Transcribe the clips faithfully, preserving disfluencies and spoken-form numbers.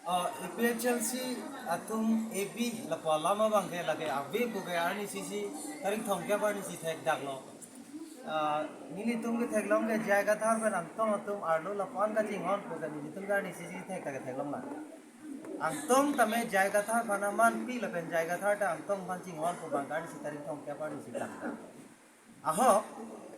Oh, A P H L C atum A B lapu alam abangke lake ave pu ke arnisi si tarik thomkep arnisi thekdaklo. Ah, nelitum ketheklong ke J I Kathar pen Angtong atum arlo lapu-an kachinghon pu ke nelitum ke arnisi si thek ta ketheklong na. Angtong tame J I Kathar aphan amanpi lapen J I Kathar ta Angtong aphan chinghon pu abang arnisi tarik thomkep arnisi thekdak. Ahok,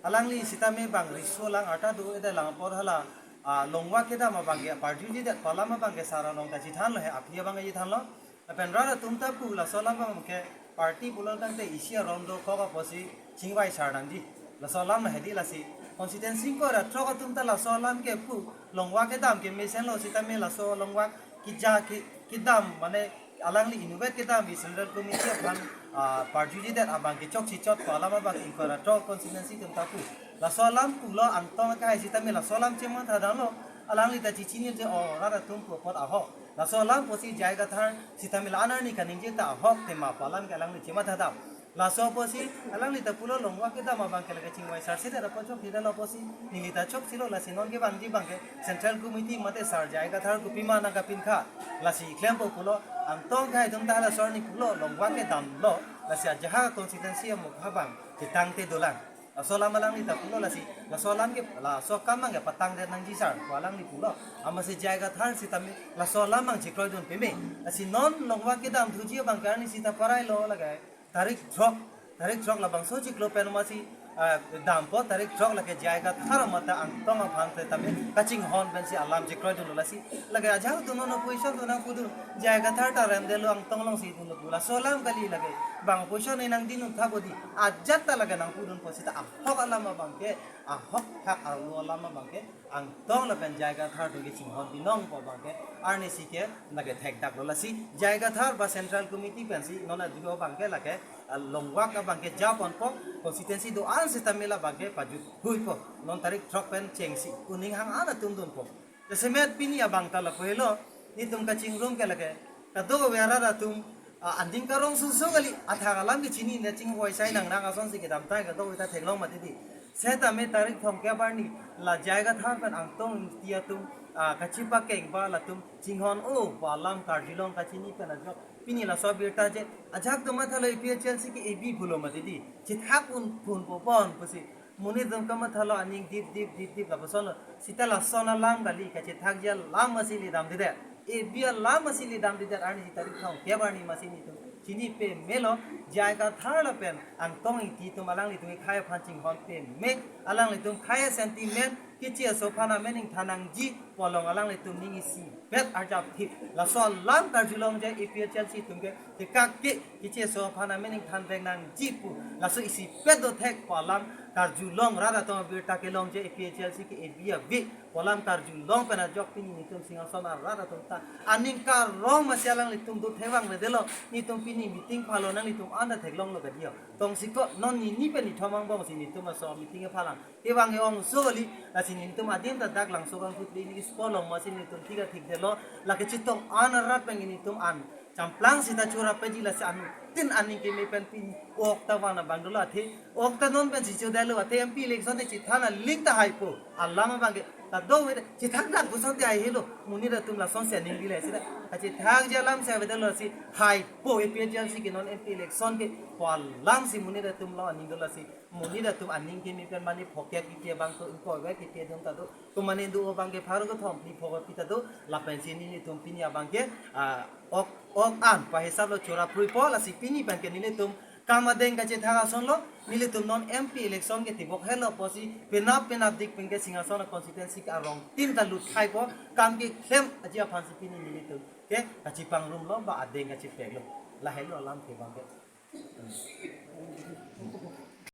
alangli sitame bang riso lang arta do-edet lang apot hala, ah, Longwak kedam abangke parjujidet pu alam abangke sar along ta chethanlo he, aphi abangke chethanlo. Lapen rat atum ta pu laso alam abangke party pulo tangte isi aron dokok apotsi chingvai sar nangji. Laso alam na hedi lasi constituency ingkoi ra throk atum ta laso alam ke pu Longwak kedam ke mesenlo sitame laso Longwak keja ke, kedam mane alangli inutvet kedam pi Central Committee aphan, ah, parjujidet abangke chokche chot pu alam abang ingkoi ra throk constituency atum ta pu. Laso alam pulo Angtong akehai sitame laso alam chematha damlo. Alangli ta chechinine je o rat atum pu apot ahok. Laso alam pusi J I Kathar sitame la-an arni kaningje ta ahok tema pu alam ke alangli chematha dam. Laso apotsi alangli ta pulo Longwak kedam abangke lake chingvai sar seta apot chokche detlo apotsi neli ta chokchelo lasi non kevangji abangke Central Committee mate sar J I Kathar kopima nangkapinkha lasi klempo pulo Angtong akehai atum ta laso arni pulo Longwak kedamlo lasi ajahak constituency amokha abang chetangte dolang. Laso alam alangli ta pulo lasi laso alam ke laso akam abangke patangdet nangji sar pu alangli pulo. Amatsi J I Kathar sitame laso alam abang chekroidun peme. Lasi non Longwak kedam thuji abangke arnisi ta parailo lake tarik throk, tarik throk labangso chiklo pen amatsi, ah, dampo tarik throk lake J I Kathar mate Angtong aphan sitame kachinghon pensi alam chekroidunlo lasi. Lake ajahak atum non opposition atum nangpudun J I Kathar ta remdetlo Angtong alongsi dunlo pu laso alam kali lake. Bang opposition ne nangdinun thap odi. Ajat ta lake nangpudunpo seta ahok alam abangke, ahok thak arlo alam abangke Angtong lapen J I Kathar atum kachinghon binong pu abangke arnisi ke lake thekdaklo lasi J I Kathar ba Central Committee pensi non aduo abangke lake, ah, Longwak abangke japonpo constituency do-an sitame labangke pajuthuipo non tarik throk pen chengsi kuning hang an atum dunpo. Jasemet pini abang ta lapu helo, netum kachingrum ke lake kadokave arat atum, ah, aning karong susu kali athak alam kechinine chingvoi sai nang nang asonsi kedam tai kadokave ta theklong mati di. Setame tarik thomkep arni la J I Kathar pen Angtong Ingti atum, ah, kachipakeng ba latum chinghon-o pu alam karjulong kachini pen ajok pini laso abirta je ajahak atum mathalo A P H L C ke A B pulo mati di. Chethak un phun po pon pusi monit atum kamathalo aning dip dip dip dip lapusonlo. Seta lason alam kali kachethakji alam amatsi le damdedet. A B alam amatsi le damdedet arnisi tarik thomkep arni amatsi netum chini pamelo J I Kathar lapen Angtong Ingti atum alanglitum akhei aphan chinghon pame alanglitum akhei sentiment keche aso aphan amen ingthan nangji pu along alanglitum ning isipet arjapthip. Laso alam karjulong je A P H L C atum ke tekak ke keche aso aphan amen ingthan vek nangji pu laso isipet dothek pu alam karjulong rat atum abirta kelong je A P H L C ke A B ave pu alam karjulong pen ajok pini netum Singhason arat atum ta aning karong amatsi alanglitum dothek vangvedetlo. Netum pini meeting phalo nanglitum anta theklonglo kadi ho. Tongsi ko non nini pen nithom angbongsi netum aso meeting aphalang kevang ke-ong soli, lasi netum adim ta dak Langso Kangthutli ni school along amatsi netum thik athikdetlo, lake chetong an arat pen netum an champlang seta chorapji lasi anuttin aning keme pen pini ok ta vang abang dolo athe, ok ta non pensi chodetlo athe M P election te chethan aling ta haipo, alam abangke kadokave ta chethakdak puson te haihelo, monit atum lasonsi aning dile seta, kachethakji alam si avedetlo si haipo A P H L C ke non M P election ke pu alamsi monit atum lo aning dolo si. Monit atum aning keme pen mane phokep kiti abang to ingkoi vet kiti adung ta do. Ko mane do abangke pharo kethom phli phokep kiti ta do. Lapensi netum pini abangke, ah, ok, ok an pahisaplo chorapruipo lasi pini penke netum kam adeng kachethak asonlo. Netum non M P election ke tibok helo pusi penap penap dik penke Singhason constituency ke arongtin ta lut khaipo kam keklem aji aphansi pini netum ke kachipangrumlo ba adeng kachipeklo. Lahelo alam ke abangke.